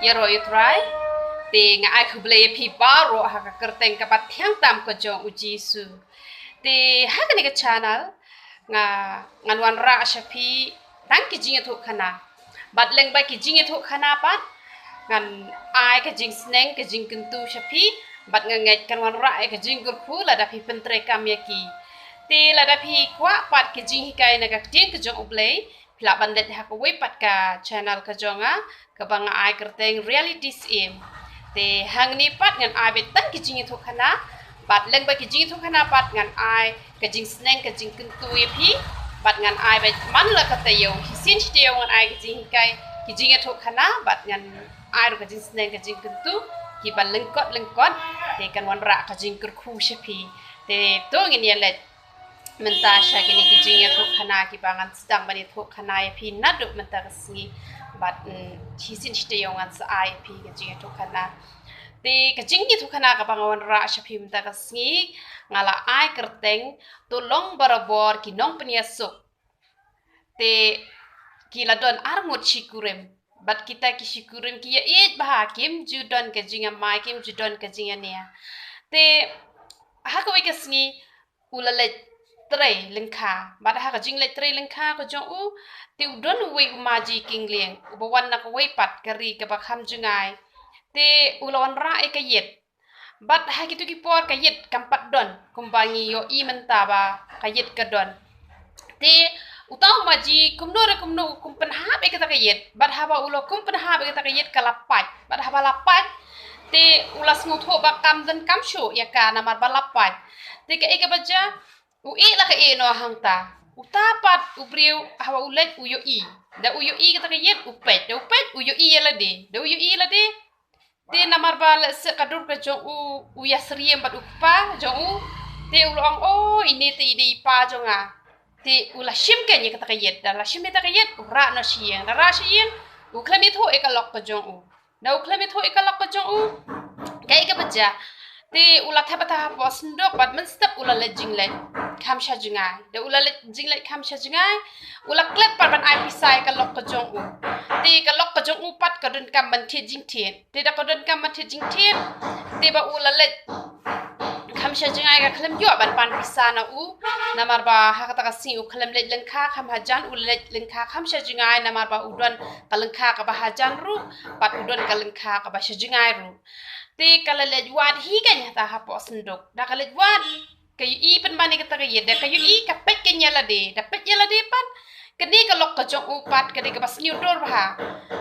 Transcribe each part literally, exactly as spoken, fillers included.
Ïaroh ïa U Trai. Te nga ai khublei ïa phi baroh ha ka kyrteng kaba thiang tam ka jong U Jisu. Te ha kane ka channel nga, ngan wanrah sha phi tang ki jingïathuhkhana. Bad lyngba ki jingïathuhkhana pat ngan ai ka jingsneng ka jingkyntu sha phi. Bad nga ngeit kan wanrah ïa ka jingkyrkhu lada phi pyntreikam ïa ki. Te lada phi kwah pat ka jinghikai na ka ktien ka jong U Blei, phi lah ban leit ha kawei pat ka channel ka jong nga, kaba nga ai kyrteng Reality Syiem. Te hangne pat ngan ai beit tang ki jingïathuhkhana, bad lyngba ki jingïathuhkhana pat ngan ai ka jingsneng ka jingkyntu ïa phi, bad ngan ai beit man la ka taïew, shisien shi taïew ngan ai ka jinghikai, ki jingïathuhkhana, bad ngan ai ruh ka jingsneng ka jingkyntu kiba lyngkot lyngkot, te kan wanrah ka jingkyrkhu sha phi. Te to ngin ïa leit mynta sha kine ki jingïathuhkhana kiba ngan sdang ban ïathuhkhana ïa phi naduh mynta ka sngi. Bad, mm, shisien shi taïew ngan sa ai ïa phi ka jingïathuhkhana. Te ka jingïathuhkhana kaba nga wanrah sha phi mynta ka sngi nga la ai kyrteng, To Long Barabor ki Nongpynïasuk. Te ki la don arngut shikurim. Bad kita ki shikurim ki ïaieit bha, kim ju don ka jingïamai, kim ju don ka jingïania. Te ha kawei ka sngi u la leit trei lyngkha. Bad ha ka jingleit trei lyngkha ka jong u, te u don uwei u maji kynglieng uba wan na kawei pat ka ri kaba kham jngai. Te u la wanrah ïa ka ïit. Bad ha kito ki por ka ïit kam pat don kumba ngi ïohi mynta ba ka ïit ka don. Te uta u maji kumno re kumno u kum pynhap ïa kata ka ïit. Bad haba u la kum pynhap ïa kata ka ïit ka la pait. Bad haba la pait, te u la sngewthuh ba kam donkam shuh ïa ka namar ba la pait. Te kaei kaba jia, u ïeh la ka ïeh noh hangta. Uta pat u briew haba u leit u ïohi. Da u ïohi kata ka ïit u peit. Da u peit u ïohi ïa lade. Da u ïohi ïa lade. Te namar ba lehse ka dur ka jong u, u ïasyriem bad u kpa jong u. Te u la ong, "O, ine te ine i pa jong nga." Te u la shim kane ïa kata ka ïit, da la shim ïa kata ka ïit, u rah noh sha ïing, da rah sha ïing, u khlem ïathuh ïa ka lok ka jong u. Da u khlem ïathuh ïa ka lok ka jong u, kaei kaba jia. Te u la thep bata hapoh synduk bad mynstep u la leit jingleit kham sha jngai. Da u la leit jingleit kham sha jngai, u la klet pat ban ai pisa ïa ka lok ka jong u. Te ka lok ka jong u pat ka donkam ban thied jingthied. Te da ka donkam ban thied jingthied, te ba u la leit kham sha jngai ka khlem ïoh ban pan pisa na u. Namar ba ha kata ka sngi u khlem leit lyngkha kham hajan, u leit lyngkha kham sha jngai namar ba u don ka lyngkha kaba hajan ruh, bad u don ka lyngkha kaba sha jngai ruh. Te ka la leit wad hi kane hata hapoh synduk. Da ka leit wad, ka ïohi pynban ïa kata ka ïit, da ka ïohi ka peit kane ïa lade, da peit ïa lade pat. Kane ka lok ka jong u pat ka dei kaba sniew dur bha.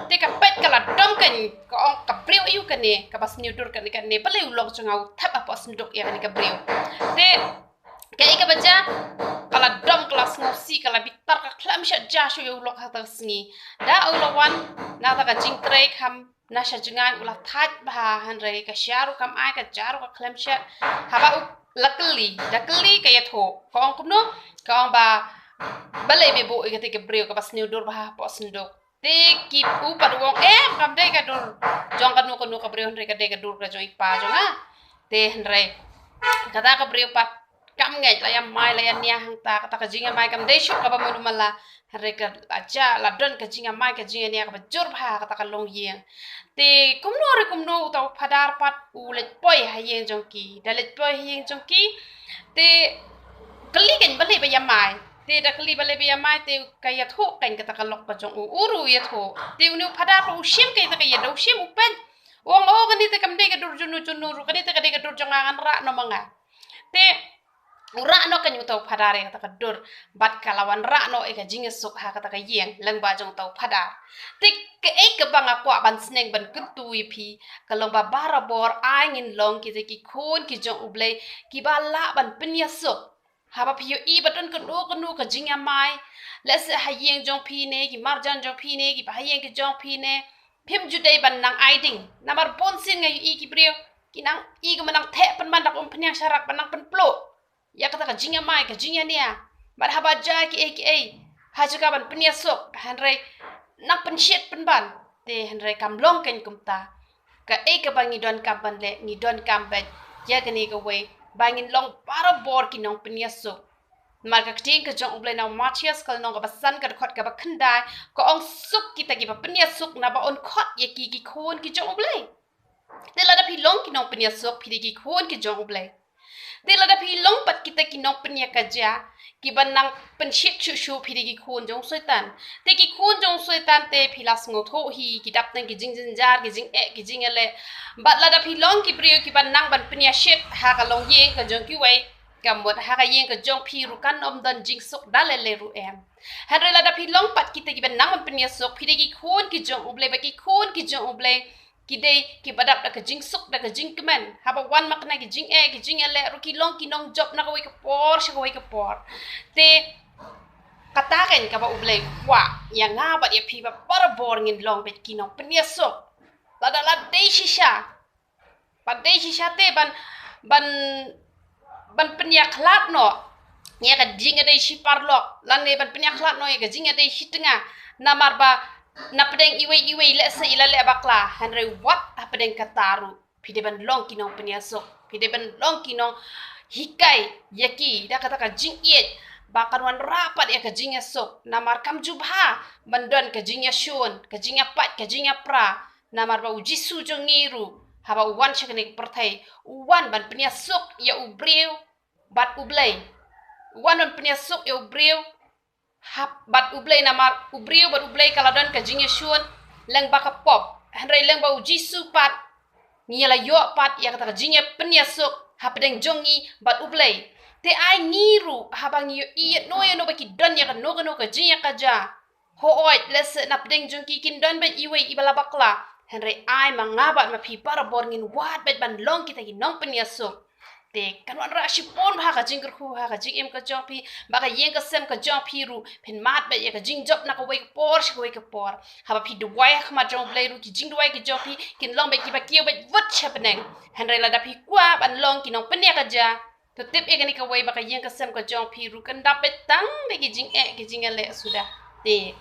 Te ka peit ka la dom kane, ka ong, "Ka briew aïu kane kaba sniew dur kane kane, balei u lok jong nga u thep hapoh synduk ïa kane ka briew." Te kaei kaba jia, ka la dom, ka la sngewsih, ka la bitar, ka khlem shait jia shuh ïa u lok ha kata ka sngi. Da u la wan na kata ka jingtrei kham na sha jngai u la thait bha, hynrei ka sha ruh kam ai, ka ja ruh ka khlem shet. Haba u la kylli, da kylli ka ïathuh. Ka ong kumno? Ka ong ba, "Balei me buh ïa kata ka briew kaba sniew dur bha hapoh synduk?" Te ki u pat u ong, "Em, kam dei ka dur jong kano kano ka briew, hynrei ka dei ka dur ka jong i pa jong nga." Te hynrei kata ka briew pat kam ngeit, la ïamai la ïania hangta, kata ka jingïamai kam dei shuh kaba mano mala. Hynrei ka la jia, la don ka jingïamai ka jingïania kaba jur bha ha kata ka longïing. Te kumno re kumno uta u phadar pat u leit poi ha ïing jong ki. Da leit poi ha ïing jong ki, te kylli kane balei ba ïamai. Te da kylli balei ba ïamai, te ka ïathuh kane kata ka lok ka jong u, u ruh u ïathuh. Te une u phadar pat u shim kata ka ïit, da u shim u peit, u ong, "O, kane te kam dei ka dur jong no jong no ruh, kane te ka dei ka dur jong nga, ngan rah noh ma nga." Te u rah noh kane uta u phadar ïa kata ka dur, bad ka la wanrah noh ïa ka jingïasuk ha kata ka ïing lyngba jong uta u phadar. Te kaei kaba nga kwah ban sneng ban kyntu ïa phi, ka long ba barabor ai ngin long kita ki khun ki jong U Blei kiba lah ban pynïasuk. Haba phi ïohi ba don kano kano ka jingïamai, lehse ha ïing jong phi ne, ki marjan jong phi ne, kiba ha ïing ki jong phi ne, phim ju dei ban nang ai ding. Namar bun sien nga ïohi ki briew ki nang i kumba nang theh pynban da ka umphniang sharak ban nang pynpluh ïa kata ka jingïamai ka jingïania. Bad haba jia kiei kiei ha jaka ban pynïasuk, hynrei nang pynshit pynban. Te hynrei kam long kane kumta. Kaei kaba ngi donkam ban leh, ngi donkam beit ïa kane kawei, ba ngin long barabor ki nongpynïasuk. Namar ka ktien ka jong U Blei na u Mathaios ka lynnong kaba san ka dkhot kaba khyndai ka ong, suk kita kiba pynïasuk naba yn khot ïa ki ki khun ki jong U Blei. Te lada phi long ki nongpynïasuk phi dei ki khun ki jong U Blei. Te lada phi long pat kita ki nongpynïakajia kiba nang pynshit shuh shuh phi dei ki khun jong Soitan. Te ki khun jong Soitan te phi la sngewthuh hi, ki dap tang ki jingjynjar, ki jingeh, ki jingïaleh. Bad lada phi long ki briew kiba nang ban pynïashit ha ka longïing ka jong kiwei, ka mut ha ka ïing ka jong phi ruh kan ym don jingsuk da lei lei ruh em. Hynrei lada phi long pat kita kiba nang ban pynïasuk phi dei ki khun ki jong U Blei, ba ki khun ki jong U Blei ki dei kiba dap da ka jingsuk da ka jingkmen. Haba wan ma kane ki jingeh ki jingïaleh ruh ki long ki nongjop na kawei ka por sha kawei ka por. Te kata kein kaba U Blei kwah ïa nga bad ïa phi ba barabor ngin long beit ki nongpynïasuk. Lada la dei shisha, ba dei shisha te ban, ban, ban pynïakhlad noh ïa ka jingïadei shi paralok, lane ban pynïakhlad noh ïa ka jingïadei shi tnga. Namar ba na pdeng iwei iwei lehse i la leh bakla, hynrei wat ha pdeng kata ruh phi dei ban long ki nongpynïasuk, phi dei ban long ki nonghikai ïa ki da kata ka jingïeit ba kan wanrah pat ïa ka jingïasuk. Namar kam ju bha ban don ka jingïashun, ka jingïapait, ka jingïapra. Namar ba U Jisu jong ngi ruh haba u wan sha kane ka pyrthei u wan ban pynïasuk ïa u briew bad U Blei. U wan ban pynïasuk ïa u briew hap bad U Blei, namar u briew bad U Blei ka la don ka jingïashun lyngba ka pop. Hynrei lyngba U Jisu pat ngi la ïoh pat ïa kata ka jingïapynïasuk hapdeng jong ngi bad U Blei. Te ai ngi ruh haba ngi ïohi ïa no ïa no ba ki don ïa kano kano ka jingïakajia, hooid lehse na pdeng jong ki kin don beit iwei iba la bakla, hynrei ai ma nga bad ma phi barabor ngin wad beit ban long kita ki nongpynïasuk. Te kan wanrah shibun bha ka jingkyrkhu ha ka jingim ka jong phi, ba ka ïing ka sem ka jong phi ruh phin mad beit ïa ka jingjop na kawei ka por sha kawei ka por. Haba phi duwai ha khmat jong U Blei ruh ki jingduwai ka jong phi kin long beit kiba kiew beit vut sha bneng. Hynrei lada phi kwah ban long ki nongpynïakajia, to tip ïa kane kawei, ba ka ïing ka sem ka jong phi ruh kan dap beit tang da ki jingeh ki jingïaleh suda. Te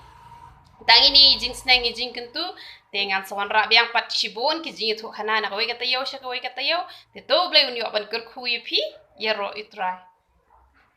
tang ine i jingsneng i jingkyntu. Te ngan sa wanrah biang pat shibun ki jingïathuhkhana na kawei ka taïew sha kawei ka taïew. Te to U Blei un ïoh ban kyrkhu ïa phi. Ïaroh ïa U Trai.